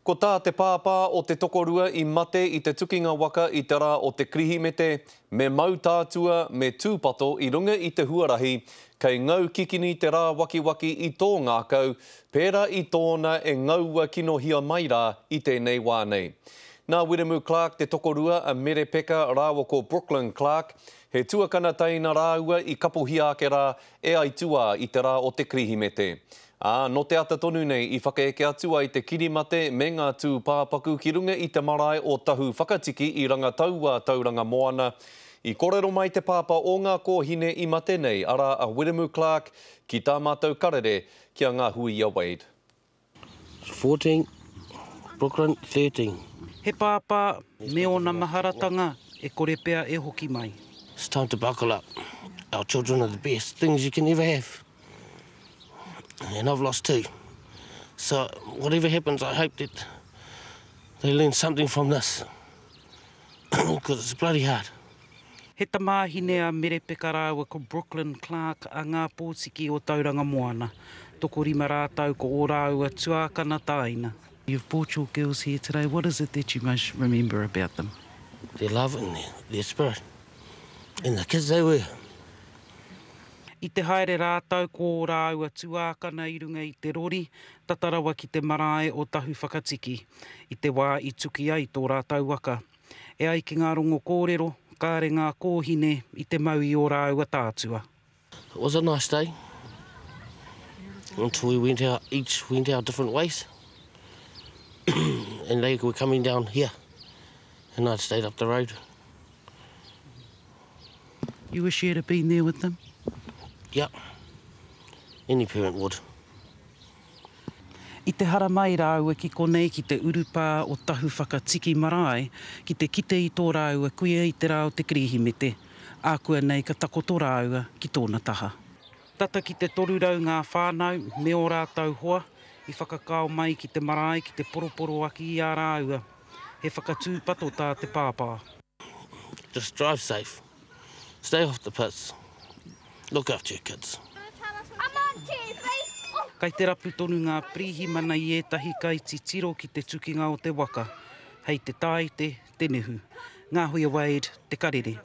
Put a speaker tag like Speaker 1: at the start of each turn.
Speaker 1: Ko tā te pāpā o te tokorua i mate i te tukinga waka i te rā o te Kirihimete, me mau tātua, me tūpato i runga i te huarahi, kei ngau kikini te rāwakiwaki i tō ngākau, pērā i tōna e ngaua kinohia mai rā i tēnei wā nei. Nā Wiremu Clarke te tokorua a Mere Peka rāua ko Brooklyn Clarke, he tuakana teina rāua i kapohia ake rā e aituā i te rā o te Kirihimete. Ā, nō te ata tonu nei i whakaeke atu ai te kirimate me ngā tūpāpaku ki runga i te marae o Tahu Whakatiki i Rangataua, Tauranga Moana. I kōrero mai te pāpā o ngā kōhine i mate nei, arā a Wiremu Clarke, ki tā mātou karere, ki a Ngāhuia Wade.
Speaker 2: 14, Brooklyn, 13.
Speaker 3: He pāpā me ōna maharatanga e kore pea e hoki mai.
Speaker 2: It's time to buckle up. Our children are the best things you can ever have. And I've lost two. So whatever happens, I hope that they learn something from this. Because it's bloody hard.
Speaker 3: He tamāhine a Merepeka rāua ko Brooklyn Clarke a Ngā Pōtiki o Tauranga Moana. Tokorima rātou ko ō rāua tuākana tāina. You've brought your girls here today, what is it that you most remember about them?
Speaker 2: Their love and their, their spirit. And the kids they were.
Speaker 3: I te haere rātou ko ō rāua tuākana i runga i te rori, tata rawa ki te marae o Tahuwhakatiki, i te wā i tuki ai tō rātou waka. E ai ki ngā rongo kōrero, kāre ngā kōhine i te mau i ō rāua tātua.
Speaker 2: It was a nice day until we went out, each went our different ways and they were coming down here and I'd stayed up the road.
Speaker 3: You wish you'd have been there with them?
Speaker 2: Yep. Any parent would.
Speaker 3: I te haramai rāua ki konei ki te urupā o Tahuwhakatiki Marae ki te kite i tō rāua kuia i te rā o te Kirihimete, ākuanei ka takoto rāua ki tōna taha. Tata ki te 300 ngā whānau me ō rātou hoa i whakakao mai ki te marae ki te poroporoaki i a rāua. He whakatūpato tā te pāpā.
Speaker 2: Just drive safe. Stay off the piss. Look after your kids.
Speaker 3: Kai te rapu tonu ngā pirihimana i ētahi kaititiro ki te tukinga o te waka. Hei te Tāite, te nehu. Ngāhuia Wade, Te Karere.